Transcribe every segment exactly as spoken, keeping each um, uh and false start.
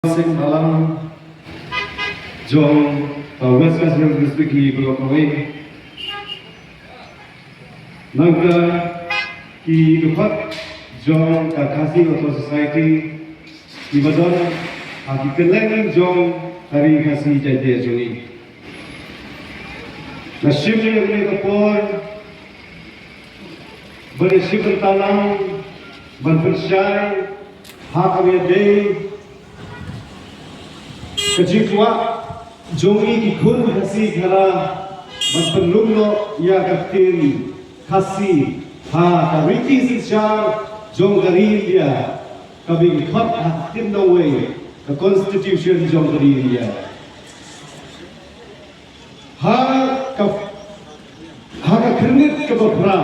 Seng Balang jong ka West Khasi Hills District hi baroh kawei. Nangta ki dkhot jong ka Khasi Auto Society kiba don ha ki kylleng jong ka ri Khasi Jaiñtia jong ngi. Nga shim ïa kane ka por ban ïa shim bynta lang ban pynshai ha kaba ïadei ka jingkwah jong ngi ki khun Khasi Khara ban pynlong noh ïa ka ktien Khasi ha ka riti synshar jong ka ri India, kaba ngi khot ha ka ktien nongwei ka Constitution jong ka ri India. Ha ka, ha ka khyrnit kaba phra,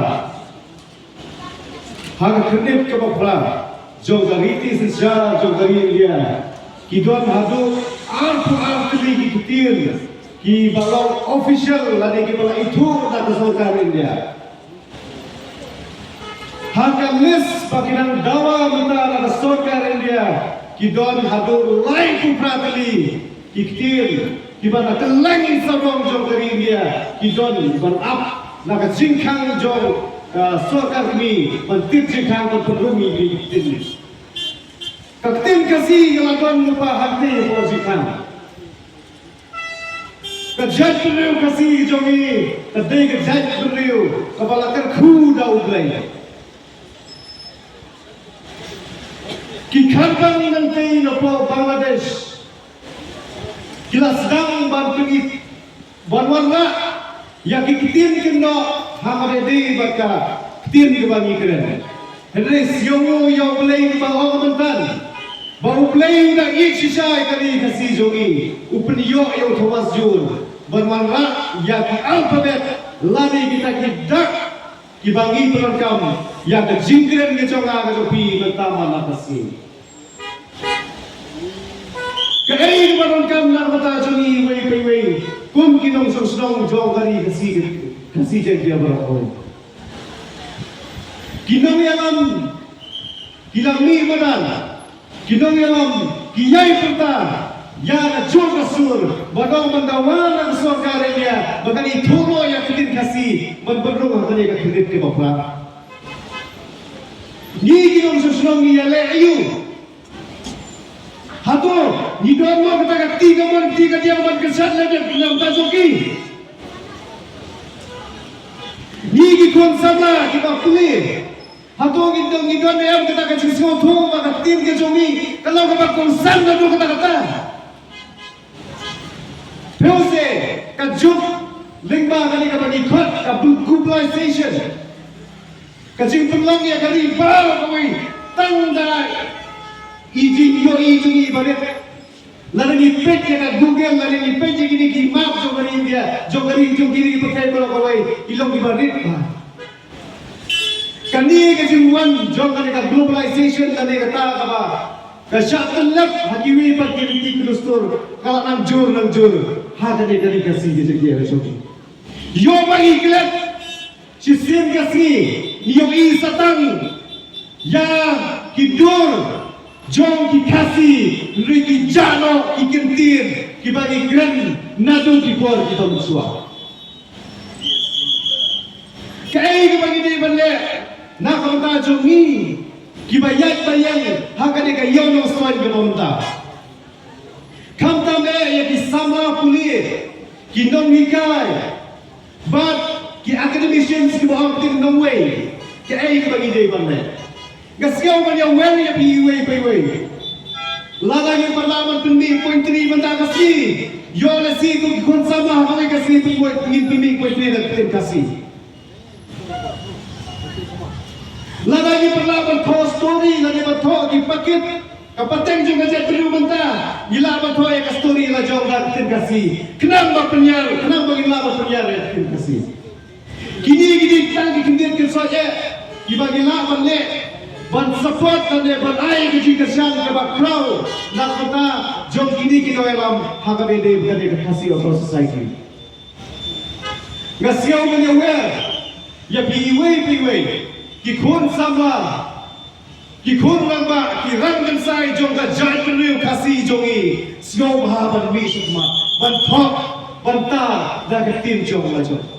ha ka khyrnit kaba phra jong ka riti synshar jong ka ri India, ki don haduh arphew ar tylli ki ktien kiba long official lane kiba la ithuh da ka sorkar India. Ha ka list ba ki nang dawa mynta na ka sorkar India, ki don haduh laiphew phra tylli ki ktien kiba na kylleng sawdong jong ka ri India ki don ban ap na ka jingkhang jong ka sorkar kmie ban tip jingkhang ban pynrung ïa ki ktien. Ka ktien Khasi ka la don lypa ha kti por jingkhang. Ka jaitbynriew Khasi jong ngi ka dei ka jaitbynriew kaba la kyrkhu da U Blei. Ki kharbang nangtei napoh Bangladesh ki la sdang ban pyni, ban wanrah ïa ki ktien kynnoh ha kaba ïadei bad ka ktien kaba ngi kren. Hynrei sngewbha ïa U Blei kaba ong mynta ba U Blei u da ïeit shisha ïa ka ri Khasi jong ngi, u pynïoh ïa u Thomas Jur ban wanrah ïa ki alphabet lane kita ki dak kiba ngi pyndonkam ïa ka jingkren ka jong nga ka jong phi mynta man la ka sngi. Kaei kaba donkam na ka bynta jong ngi iwei pa iwei kum ki nongshong shnong jong ka ri Khasi, Khasi Jaiñtia baroh kawei. Ki nongïalam ki la mih madan, ki nongïalam ki ïai pyrta ïa ka jong ka sur ba dang ban dawa na ka sorkar India ba kan ithuh noh ïa ka ktien Khasi ban pynrung ha kane ka khyrnit kaba phra. Ngi ki nongshong shnong ngi ïaleh aïu? Hato ngi don mo kata ka kti kamon kti kadiang ban kyrshan lem ïa ka bynta jong ki? Ngi ki khun samla kiba pule, hato ngi don, ngi don em kata ka jingsngewthuh ba ka ktien ka jong ngi ka long kaba kongsan naduh katta katta? Phi ong se ka juk lyngba kane kaba ngi khot ka globalization, ka jingpynlong ïa ka ri baroh kawei tang da i jingïohi jong ngi barit. Lada ngi peit ïa ka Google, lada ngi peit ïa kine ki map jong ka ri India, jong ka ri, jong kine ki pyrthei baroh kawei, ki long kiba rit bha. Kane ka jingwan jong kane ka globalization, kane kata kaba ka shah tyllep ha kiwei pat ki riti ki dustur, ka la nang jur nang jur ha kane ka ri Khasi ka jong ngi. Ïoh ba ngi klet shisien ka sngi ngi ïohi sa tang ïa ki dur jong ki Khasi, hynrei ki jah noh ki kyntien kiba ngi kren naduh ki por kiba mynshuwa. Kaei kaba ngi dei ban leh na ka bynta jong ngi kiba ïaid ba ïeng ha kane ka ïew Nongstoiñ kaba mynta? Khamtam eh ïa ki samla pule, ki nonghikai bad ki academicians kiba ong ktien nongwei, kaei kaba ngi dei ban leh? Nga sngew ban ïa wer ïa phi iwei pa iwei. Lada ngi pyrshah ban pynmih poetry mynta ka sngi, ïoh lehse kum ki khun samla ha kawei ka sngi pynmih, ngin pynmih poetry da ka ktien Khasi. Lada ngi pyrshah ban thoh story, lada ngi ban thoh ki pakit, ka pateng jong ka jaitbynriew mynta, ngi lah ban thoh ïa ka story la jong da ka ktien Khasi. Khnang ba pynïar, khnang ba ngi lah ban pynïar ïa ka ktien Khasi. Kine ki dei tang ki kyndit kynsoi eh kiba ngi lah ban leh ban support lane ban ai ka jingkyrshan kaba khraw na ka bynta jong kine ki nongïalam ha kaba ïadei bad ka Khasi Auto Society. Nga sngew ban ïa wer ïa phi iwei pa iwei, ki khun samla, ki khun rangbah, ki rangbah kynsai jong ka jaitbynriew Khasi jong ngi, sngewbha ban mih shakhmat, ban thok, ban tar da ka ktien jong la jong.